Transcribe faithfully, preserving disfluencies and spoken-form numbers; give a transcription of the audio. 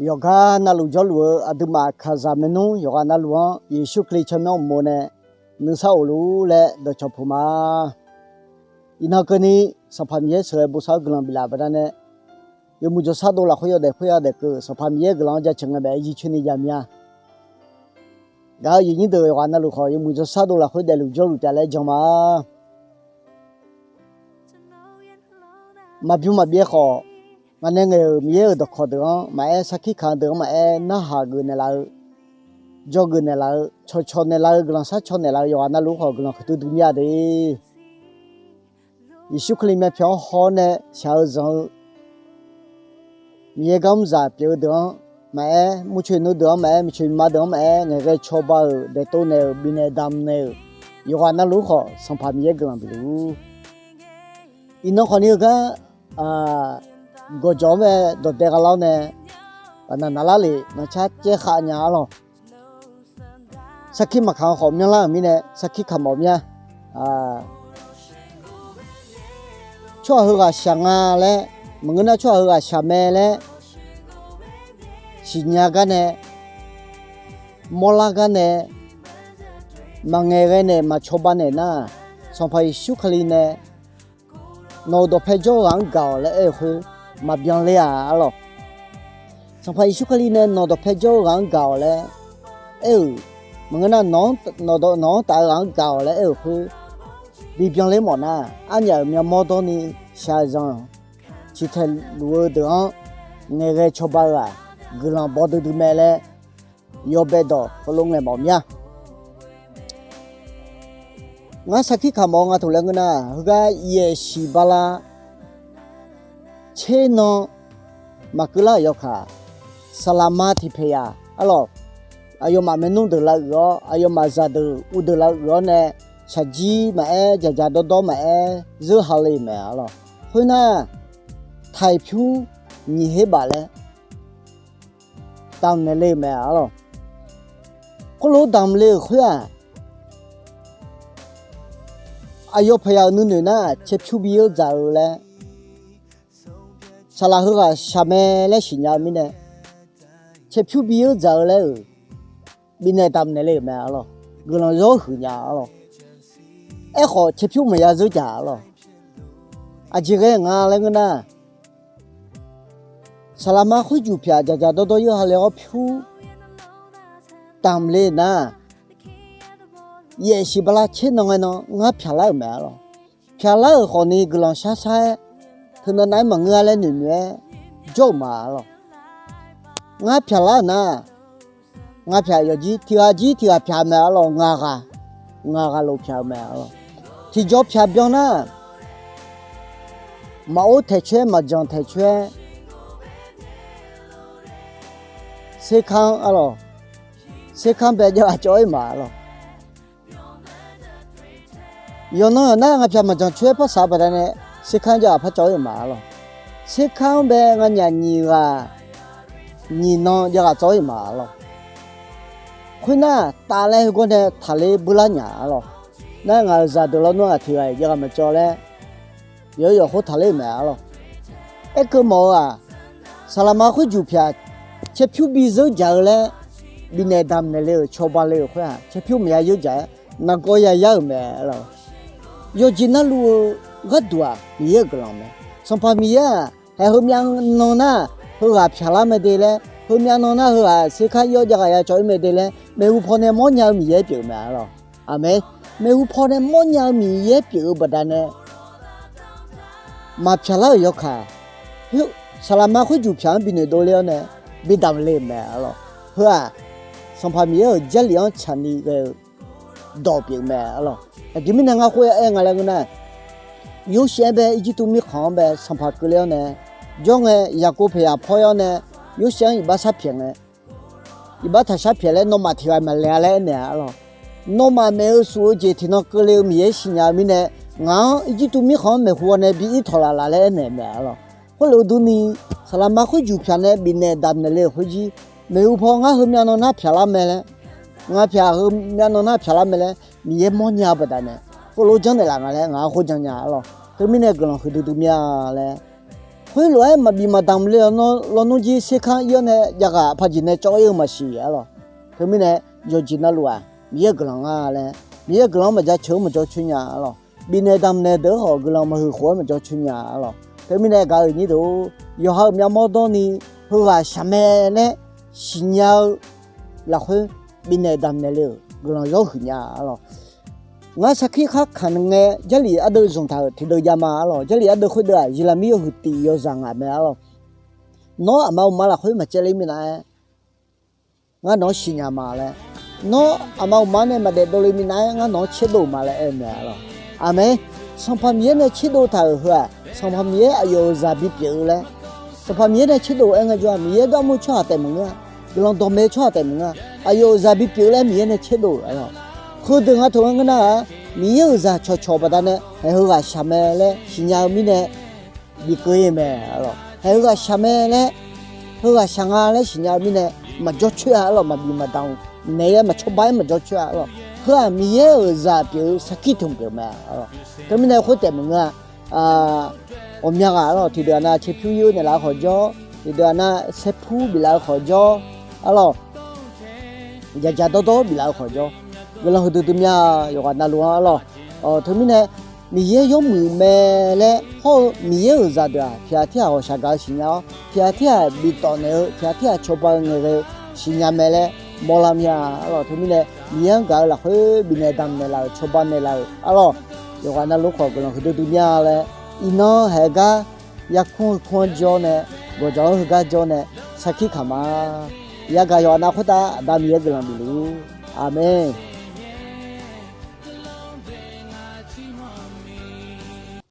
Yawqgar navluf jawrluf-eu aqduimaf kaqzaq maernmr yawqghaq navluf-anr Yeqsur Kali tsawrmyanr uqmov nae nuisar of luf-ur laer dawqcawq puq ma. Iqnan keuvni Sanqpaq Miqyaer sheuqghae bosav-eu guiqlanq biflaf baqdanae, yawmuiq jawrshar dov lafkhoer yawdaef khoer yawdaef keuv Sanqpaq Miqyaer guiqlanq-anr jaceuq ngae baef-aer jircoer ni jamae-a. Gaq-eu aqyuif aqnyir deuq yawqghaq navluf khawf, yawmuiq jawrshar dov lafkhoer daefluf jawrluf taef laer jan ma. Maqbymr maqbyaer khawf, ngaq nae ngaeq-euq Miqyaer-euq dawqkawq deuq-anr maqaer, sarkir kaq-eu deuq-anr maqaer, narhaq geuf naeqlaf-eu, dzawgeuf naeqlaf-eu, cawqcawq naeqlaf-eu, guiqlanq sharcaw naeqlaf-eu yawqghaq navluf khawf guiqlanq huiqdui dui mir-a de. Yeqsur Kali myavpyawq-anr haw-awr nae shaq-eu zanq-eu Miqyaer gar mrzaq pyeuf-eu deuq-anr maqaer, murcoeq nmr deuq-anr maqaer, miqcoeq miqma deuq-anr maqaer, ngaeqghae cawba-euq, daeftov naeq-euq, bifnaeq damq naeq-euq yawqghaq navluf khawf Sanqpaq Miqyaer guiqlanq bifluf-ur. Iqnan khawfni-eu gar gawqjawq-anr bae dawqdae gha lar-awr nae, naqnaq lar lef naqcar caev khav nya-ar lawq. Sarkir maqkaq-anr khawf myanrlar-euq mirnae sarkir kaq mawf mir-a. Tsawrhaq heughaq shaq nga laer, maqngeur nar tsawrhaq heughaq shaq mae laer siqnya gar nae, mawrlar gar nae, maqngaeq ghae naeq maqcawba naeq nar, Sanqpaq Yeqsur Kali nae nawq-euq dawqpae jawr-eu ghaq-anr gaq-awq laer aer-euq khoer maqbyan ler-a-ar lawq. Sanqpaq Yeqsur Kali nae nawq dawqpae jawr-eu ghaq-anr gaq-awq laer aer-euq, maqngeur nar nawq-anr taf-eu ghaq-anr gaq-awq laer aer-euq khoer bibyan ler mawf nar, arnyaf-euq myavmawr dawrni shaqzanq ciqtaeq luf-eu deuq-anr ngaeqghae cawba-eu-aq, guiqlanq bawduidui mae laer yawbae dawq heulof ngaeq mawf mir-a. Ngar sarkir kaq mawf-eu nga toq laer ngeur nar, heugar yaefshiq bala tser nan maqkeuv lar-euq yawkaq, saqlaqma tiqpaeq yaf-ar lawq. Aqyawfmaf maernmr deuq lavuiq-awr, aqyawfmaf zaqdeuq uvdeuq lavuiq-awr nae, shaqjir maqaer, dzaqdzaq dawrdawr maqaer, zeur ha le-euq mae-ar lawq. Khoernar, taiq pyur nyiq her baf laer damqnaeq le-euq mae-ar lawq. Khoerlof damq le-euq khoer-aq, aqyawf paeq yaf-euq nuinoeq nar caerpyur bi-eu dzaq-eu laer, saqlaq heughaq shaq mae laer siqnya-eu mirnae, caerpyur bi-eu dzaq-eu laer-euq bifnaeq damqnaeq le-euq mae-ar lawq. Guiqlanq yawr huiq nya-ar lawq. Aerkhawf caerpyur maqya zeur dzaq-ar lawq. Aqjeq ghae nga laer ngeur nar, saqlaqma khoerjuq pyaq dzaqdzaq dawrdawr yawr ha le-awr pyur damq le nar, yaefshiq bala tser nan ngae nan ngar pyaqlar-euq mae-ar lawq. Pyaqlar-euq khawfni guiqlanq shar shar-aer, teunav nav-aer maqngeur-a laer noeqnoeq-aer jawr-euq ma-ar lawq. Ngar pyaqlar-euq nar, ngar pyaq yawqjir tiq ghaq jir tiq ghaq pyaq mae-ar lawq. Ngaq ghaq, ngaq ghaq lof pyaq-eu mae-ar lawq. Tiqjawr pyaq byan nar, maqor taeq coer-aer maqjanq taeq coer-aer, serkar-anr-ar lawq, serkar-anr bae jav ghaq cawv-ir ma-ar lawq. Yawqnan yawq nar ngaq pyaq maqjanq coer-aer par saq-eu baqdanae, serkar-anr jav ghaq par cawv-ir-euq ma-ar lawq. Serkar-anr bae nganyaf nyiq ghaq nyiq nan jav ghaq cawv-ir ma-ar lawq. Khoernar, taf laer heugawr nae taqler builar nya-ar lawq. Nar ngaq-euq zaqdeuq lawnmr-aq tiq ghaq-iq jav ghaq maqcawv laer, yawq-eu yawq khoer taqler-euq mae-ar lawq. Aerkeuv mawf-eu-aq, saqlaqma khoerjuq pyaq caerpyur bi zeur dzaq-eu laer bifnaeq damqnaeq le-euq cawba le-euq khoer-aq, caerpyur maqya zeur dzaq-aer nargawr ya yar-euq mae-ar lawq. Yawqjeq narluf-eu gharduq-aq, Miqyaer-euq guiqlanq mae. Sanqpaq Miqyaer-aq, haeq heumyav nan nar, heughaq pyaqlar mae de laer, heumyav nan nar heughaq serkar ir-awr jav ghaq ya cawv-ir mae de laer, maeqhu paw nae mawrnya-eu Miqyaer pyeuf-eu mae-ar lawq. Aqmeq. Maeqhu paw nae mawrnya-eu Miqyaer pyeuf-eu baqdanae, maqpyaqlar-euq yawkaq, saqlaqma khoerjuq pyaq-anr binoeq dovler-awr nae bidamq le-euq mae-ar lawq. Heu-aq, Sanqpaq Miqyaer-euq Jarlif-anr tsaqni ghae-eu dawq pyeuf mae-ar lawq. Aqjeq mirnae ngar khoer aer nga laer ngeur nar, Yorsaev-anr bae Irjirtuv mirkhanq-anr bae sanqpaq keuvler-awr nae, jawr ngae Yaqkov paeq yaq paw-ir-awr nae, Yorsaev-anr iqbax sharpyaeq ngae, iqbax taq sharpyaeq laer nawmaf tiq ghaq maqle-a laer aernaeq-ar lawq. Nawmaf maeq-eu suf-eu jeq tiqnan keuvle-eu Miqyaer siqnya-eu mirnae, ngaq-anr Irjirtuv mirkhanq-anr maeqhu-awr nae bi ir tawq laf laf laer aernaeq mae-ar lawq. Khoerlof durni, saqlaqma khoerjuq pyaq nae bifnaeq damqnaeq le-euq khoerjir, maeqhu paw ngar heumyav nan nar pyaqlar mae laer, ngaq pyaq heumyav nan nar pyaqlar mae laer Miqyaer mawrnya-eu baqdanae, khoerlof janrnaeq laf nga laer ngaq-anr khoer jannya-ar lawq. Teumirnae guiqlanq huiqdui dui mir-a laer Khoerlof-aer maqbif maqdamq le lawnmr jir serkanr ir-awr nae javghaq aqpaq jeq nae cawv-ir-eu maqsiq arlawq. Teumirnae yawqjeq navluf-aq Miqyaer-euq guiqlanq nga laer, Miqyaer-euq guiqlanq-anr maqjav ceuq-anr maqjawr coer nya arlawq. Bifnaeq damqnaeq deuq-anr khawf guiqlanq maqhuiq khof-aer maqjawr coer nya arlawq. Teumirnae gaq-euq nyir deuq-or, yawqha-euq myavmawr dawrni heughaq shaq mae laer siqnya-eu lafkhoer bifnaeq damqnaeq le-euq guiqlanq yawr huiq nya arlawq. Ngar sarkir khar kamq ngae Jarlif ardeuv zmqtaq-euq tiqdeuv javma arlawq. Jarlif ardeuv khoerdeuv-aq Yeqlaqmir yawhuiq tiq yawzaq ngaq mae arlawq. Nawr aqma uqma lafkhoer maqcaevle minav-aer ngar nawq-anr siqnya ma laer, nawr aqma uqma nae maqdaef dovle minav-aer ngar nawq-anr tserdov ma laer aer-eu mae arlawq. Aqmeq. Sanqpaq Miqyaer nae tserdov taq-euq heu-aq Sanqpaq Miqyaer aqyawf-euq zaq bipyeuf-eu laer, Sanqpaq Miqyaer nae tserdov-aer ngaejawr-aq Miqyaer garmr-eu tsawrhaq taef maqngeur-a, guiqlanq dawqmaeq-eu tsawrhaq taef maqngeur-a, aqyawf-euq zaq bipyeuf laer Miqyaer nae tserdov-euq arlawq. Heudeuq nga taq-aer ngeur nar-aq, Miqyaer-euq zaq cawqcawq baqdanae haeq heughaq shaq mae laer siqnya-eu mirnae bikeuv-ir mae arlawq. Haeq heughaq shaq mae laer, heughaq shaq nga laer siqnya-eu mirnae maqjawr coer-a arlawq. Maqbif maqdamq naeq-aer maqcawba-aer maqjawr coer-a arlawq. Heu-aq Miqyaer-euq zaq pyeuf-eu sarkir tmq pyeuf mae arlawq. Teumirnae khoer taef maqngeur-a. Ghawqmya ghaq arlawq, tiqdeuq-aq nav Caerpyur ir-eu naeqlaf-eu khawf jawr, tiqdeuq-aq nav Saerpur biflaf-eu khawf jawr arlawq. Jaqjaq dawrdawr biflaf-eu khawf jawr, guiqlanq huiqdui dui mya yawqghaq navluf-anr arlawq. Teumirnae Miqyaer yawmuiq mae laer hawr-eu Miqyaer-euq zaqdeuq-aq tiqghaq tirghaq ghawqshaq gaq-eu siqnya-awr, tiqghaq tirghaq biftawf naeq-eu, tiqghaq tirghaq cawba ngaeqghae-eu siqnya mae laer mawrlar mya arlawq. Teumirnae Miqyaer-anr gaq-eu lafkhoer bifnaeq damqnaeq laf-euq, cawba naeqlaf-euq arlawq. Yawqghaq navluf khawf guiqlanq huiqdui dui mya laer, iqnan haeq gar yarkmr heukmr-anr jawr nae, gawqjawq-anr heugar jawr nae sarkir kamq ma. Yagaq yawqghaq nav khoertav Aqda Miqyaer guiqlanq bifluf-ur. Aqmeq.